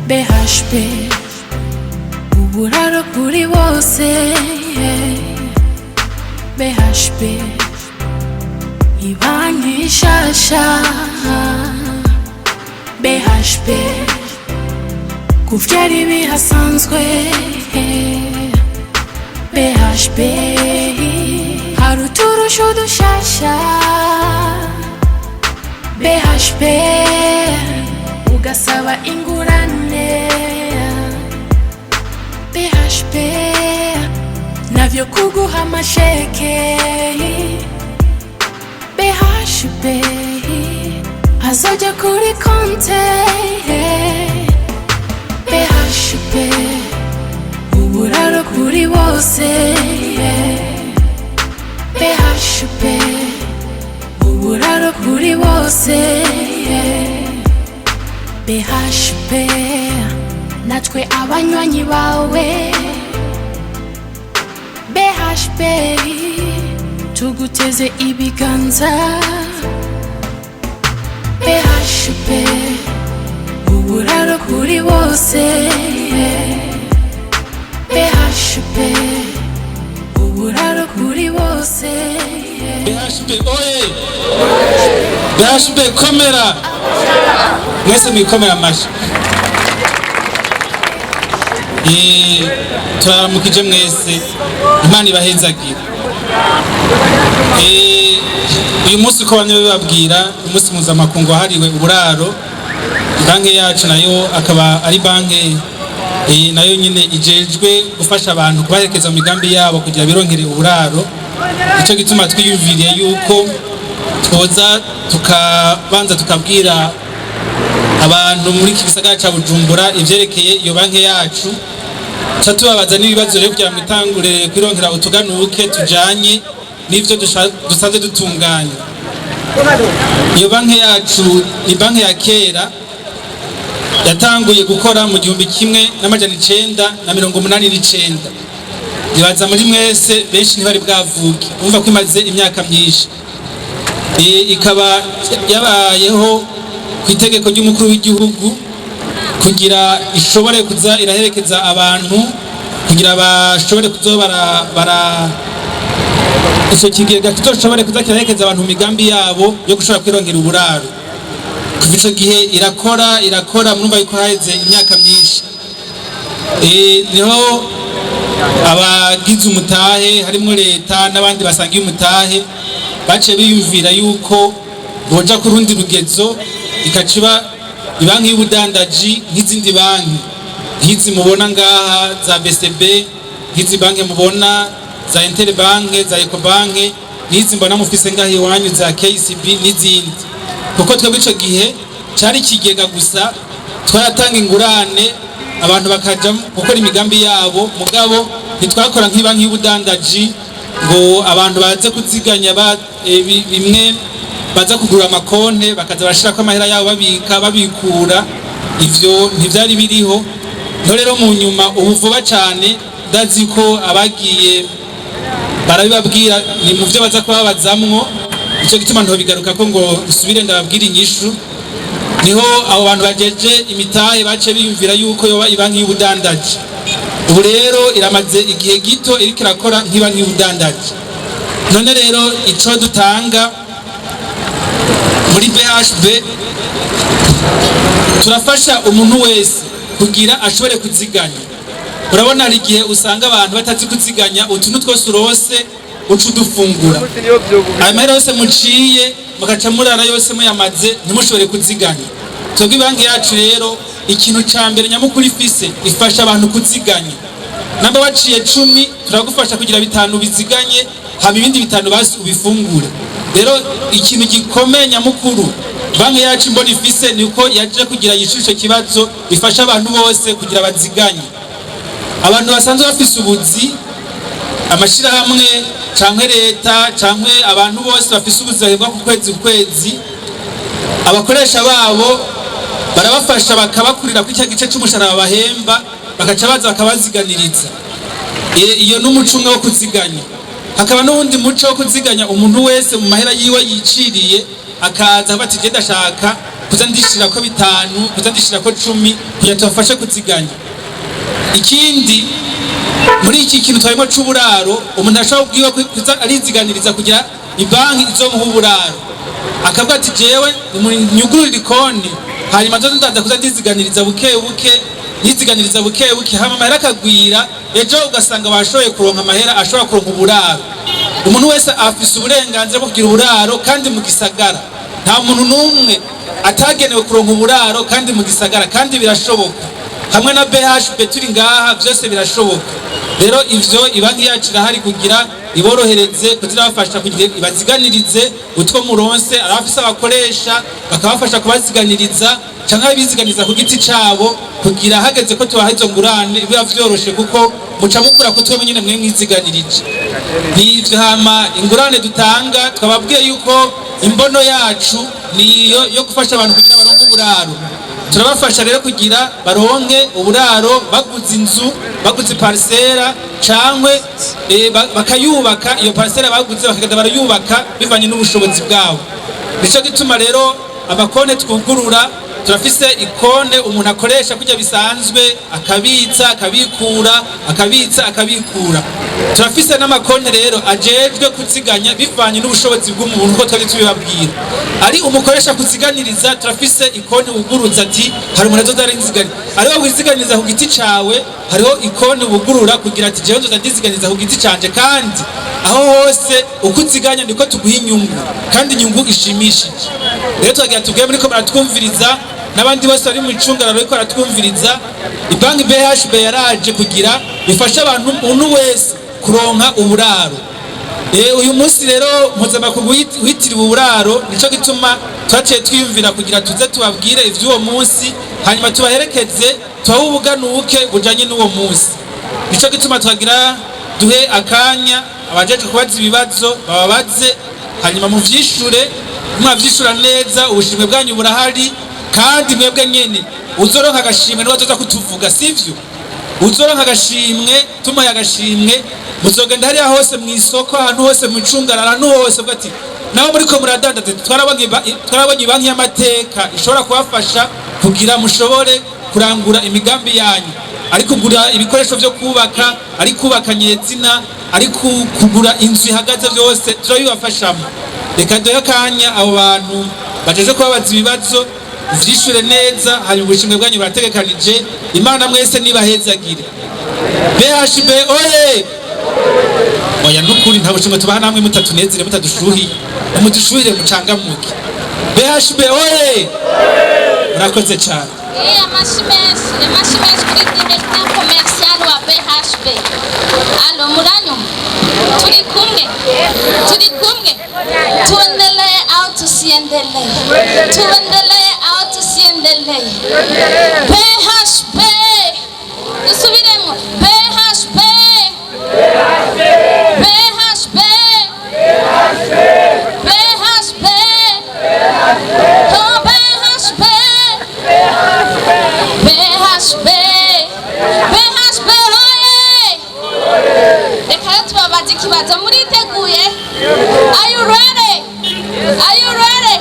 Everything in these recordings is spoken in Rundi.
BHP, uburaro kuri bose. BHP, ibanki nshasha. BHP, kuvyari bihasanzwe. BHP, hari uturusho dushasha. BHP, ugasaba ingurane. BHP, navyo kuguha amasheke. BHP, azoja kuri konte. BHP, uburaro kuri bose. BHP, uburaro kuri bose. BHP, natwe abanywanyi bawe. BHP, tuguteze ibiganza. BHP, uburaro kuri bose. BHP, uburaro kuri bose. BHP oye! BHP komera! Mwese mwikomera amashyi. Turaramukije mwese, Imana ibahezagire. Uyu munsi, uko bamwe bababwira, umunsi mpuzamakungu wahariwe uburaro, banki yacu nayo akaba ari banki nayo nyine ijejwe gufasha abantu, kubaherekeza mu migambi yabo kugira bironkere uburaro. Nicyo gituma twiyumviriye yuko twoza tukabanza tukabwira abantu muri iki gisagara ca Bujumbura ivyerekeye iyo banki yacu, tuca tubabaza n'ibibazo rero kugira ngo itangure kwironkera utuganuke tujanye n'ivyo dusanzwe dutunganya. Iyo banki yacu ni banki ya kera, yatanguye gukora mu 1989. Nibaza muri mwese benshi ntibari bwavuke, umva ko imaze imyaka myinshi. Ikaba yabayeho ku itegeko ry'umukuru w'igihugu kugira ishobore kuza iraherekeza abantu, kugira bashobore kuza bara ico kigega kizoshobore kuza kiraherekeza abantu mu migambi yabo yo gushobora kwironkera uburaro. Kuva ico gihe irakora, irakora, murumva yuko haheze imyaka myinshi. Niho abagize umutahe, harimwo leta n'abandi basangiye umutahe, baciye biyumvira yuko boja ku rundi rugezo, ikaca iba ibanki y'ubudandaji nk'izindi banki, nk'izi mubona ngaha za BCB, nk'izi banki mubona za Interbank, za Ecobank, n'izi mbona mufise ngaha iwanyu za KCB n'izindi. Kuko twebwe ico gihe cari ikigega gusa, twaratanga ingurane, abantu bakaja gukora imigambi yabo, mugabo ntitwakora nk'ibanki y'ubudandaji ngo abantu baze kuziganya bimwe baza kugura amakonte, bakaza barashirako amahera yabo, babika, babikura. Ivyo ntivyari biriho. Niho rero mu nyuma, ubu vuba cane, ndazi ko abagiye barabibabwira, ni mu vyo baza kubabazamwo, ico gituma ntobigaruka ko ngo nsubire ndababwira inyishu. Niho abo bantu bajeje imitahe baciye biyumvira yuko yoba ibanki y'ubudandaji. Ubu rero iramaze igihe gito iriko irakora nk'ibanki y'ubudandaji. None rero ico dutanga muri BHB, turafasha umuntu wese kugira ashobore kuziganya. Urabona hari igihe usanga abantu batazi kuziganya, utuntu twose urose uca udufungura, ayo mahera yose muciye mugaca murara yose muyamaze, ntimushobore kuziganya. Twebwe banki yacu rero, ikintu ca mbere nyamukuru ifise, ifasha abantu kuziganya. Namba waciye 10, turagufasha kugira 5 biziganye, hama ibindi 5 basi ubifungure. Rero ikintu gikomeye nyamukuru banki yacu imbona ifise ni uko yaje kugira yishure ico kibazo, ifasha abantu bose kugira baziganye. Abantu basanzwe bafise ubuzi, amashirahamwe canke leta canke abantu bose bafise ubuzi bahembwa ku kwezi ku kwezi, abakoresha babo barabafasha, bakabakurira kuri cya gice c'umushahara babahemba, bakaca baza bakabaziganiriza. Iyo n'umuco umwe wo kuziganya. Hakaba n'uwundi muco wo kuziganya, umuntu wese mu mahera yiwe yiciriye akaza bati: "Je ndashaka Kuza ndishirako 5, kuza ndishirako 10 kugira tubafashe kuziganya. Ikindi, muri iki kintu twarimo c'uburaro, umuntu ashobora kubwiwa kuza ariziganiriza kugira ibanki izomuha uburaro, akavuga ati: "Jewe nyugururire ikonti, hanyuma nzoze ndaza kuza ndiziganiriza buke buke, niziganiriza buke buke, hama amahera akagwira, ejo ugasanga bashoboye kuronka amahera ashobora kuronka uburaro." Umuntu wese afise uburenganzira bwo kugira uburaro kandi mu gisagara. Nta muntu n'umwe atagenewe kuronka uburaro kandi mu gisagara, kandi birashoboka. Hamwe na BHB turi ngaha, byose birashoboka. Rero ivyo ibanki yacu irahari kugira iborohereze, kugira ibafasha, kugira ibaziganirize utwo muronse. Arabafise abakoresha bakabafasha kubaziganiriza, canke abiziganiza ku giti cabo, kugira hageze ko tubaha izo ngurane biba vyoroshe, kuko muca mukura kutwe nyene mwe mwiziganirije. Nivyo. Hama ingurane dutanga, twababwiye yuko imbono yacu niyo yo gufasha abantu kugira baronke uburaro. Turabafasha rero kugira baronke uburaro baguze inzu, baguze parcelle, cankwe bakayubaka iyo parcelle baguze, bakagenda barayubaka bivanye n'ubushobozi bwabo. Nico gituma rero amakonte twugurura, turafise ikonte umuntu akoresha kurya bisanzwe, akabitsa, akabikura, akabitsa, akabikura. Turafise n'amakonte rero ajejwe kuziganya bivanye n'ubushobozi bw'umuntu, uko twari tubibabwira. Ari umukoresha kuziganiriza, turafise ikonte wuguruza ati hari umuntu azoza arinziganira. Ari wowe wiziganiriza ku giti cawe, hariho ikonte wugurura kugira ati: "Jewe nzoza ndiziganiriza ku giti canje." Kandi aho hose uko uziganya niko tuguha inyungu, kandi inyungu ishimishije. Rero turagira tubwire muri ko baratwumviriza n'abandi bose bari mu icungararo bariko baratwumviriza: ibanki BHB yaraje kugira bifashe abantu, umuntu wese kuronka uburaro. Uyu munsi rero mpuzamakungu witiriwe uburaro, nico gituma twaciye twiyumvira kugira tuze tubabwire ivy'uwo munsi, hanyuma tubaherekeze, tubahe ubuganuke bujanye n'uwo munsi. Nico gituma twagira duhe akanya abajejwe kubaza ibibazo, bababaze, hanyuma muvyishure. Mwavyishura neza, ubushimwe bwanyu burahari. Kandi mwebwe nyene uzoronka agashimwe niwe azoza kutuvuga, sivyo? Uzoronka agashimwe, tumuhaye agashimwe, muzogenda hariya hose mu isoko, ahantu hose mu icungararo, ahantu hose, uvuga ati naho muriko muradandaza: "Twarabonye banki y'amateka ishobora kubafasha kugira mushobore kurangura imigambi yanyu, ari kugura ibikoresho vyo kubaka, ari kubaka nyezina, ari kugura inzu ihagaze, byose turabibafashamo." Reka duhe akanya abo bantu bajeje kubabaza ibibazo, vyishure neza, hanyuma ubushimwe bwanyu burategekanije. Imana mwese nibahezagire. BHB oye! Oya, nukuri nta bushimwe tubaha namwe mutatunezere, mutadushuhiye. Mudushuhire, mucangamuke. BHB oye! Murakoze cyane. Amashi menshi, amashi menshi kuri directeur commercial wa BHB. Allô, muranyumva? Turi kumwe, turi kumwe. Tuendelee au tusiendelee? Tuendelee au tusiendelee? BHB, dusubiremo: BHB, BHB, BHB, oh BHB, BHB, BHB oye! Reka rero tubabaze ikibazo. Muriteguye? Are you ready? Are you ready?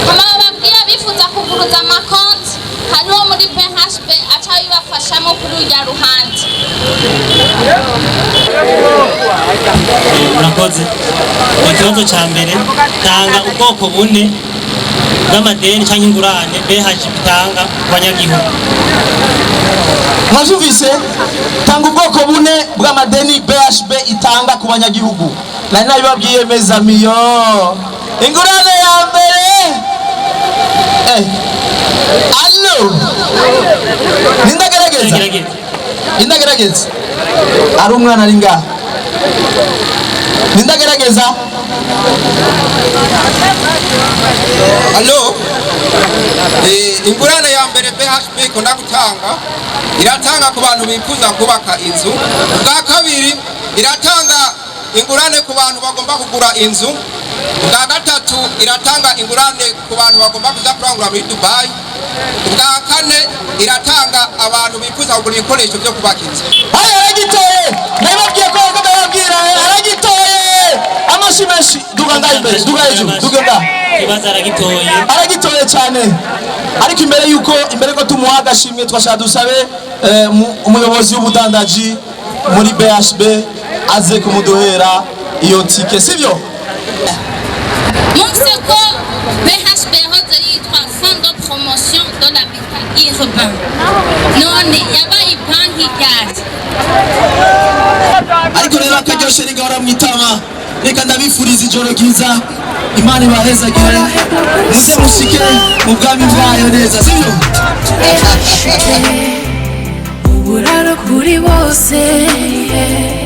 Hama bababwira bifuza kuguruza amakonti, hariho muri BHB aca bibafashamo kuri urya ruhande. Murakoze. Mu kibazo cya mbere: tanga ubwoko bune bw'amadeni cyangwa ingurane BHB itanga ku banyagihugu. Mwavyumvise? Tanga ubwoko bune bw'amadeni BHB itanga ku banyagihugu. Nari nabibabwiye mezamiyo. Ingurane ya mbere, allô, nindagerageza. Gerageza. Nindagerageza, ari umwana ari ngaha, nindagerageza. Allô, ingurane ya mbere BHB ikunda gutanga, iratanga ku bantu bifuza kubaka inzu. Ubwa kabiri, iratanga ingurane ku bantu bagomba kugura inzu. Ubwa gatatu, iratanga ingurane ku bantu bagomba kuza kurangura muri Dubai. Ubwa kane, iratanga abantu bifuza kugura ibikoresho byo kubaka inzu. Haya, aragitoye! Nabibabwiye ko bariko ndababwira. Aragitoye. Hejuru, duge ngaha. Ikibazo aragitoye. Aragitoye cyane, ariko imbere yuko tumuha agashimwe, twashaka dusabe umuyobozi w'ubudandaji muri BHB aze kumuduhera iyo tike, sibyo? Mwumvise ko BHB yahoze yitwa Fonds de promotion de l'habitat urbain, none yabaye banki ryari? Ariko rero akaryoshe rigahora mu itama. Reka ndabifuriza ijoro ryiza, Imana ibahezagire, muze mushike mu bwami bwayo neza, sibyo? BHB, uburaro kuri bose, yeah.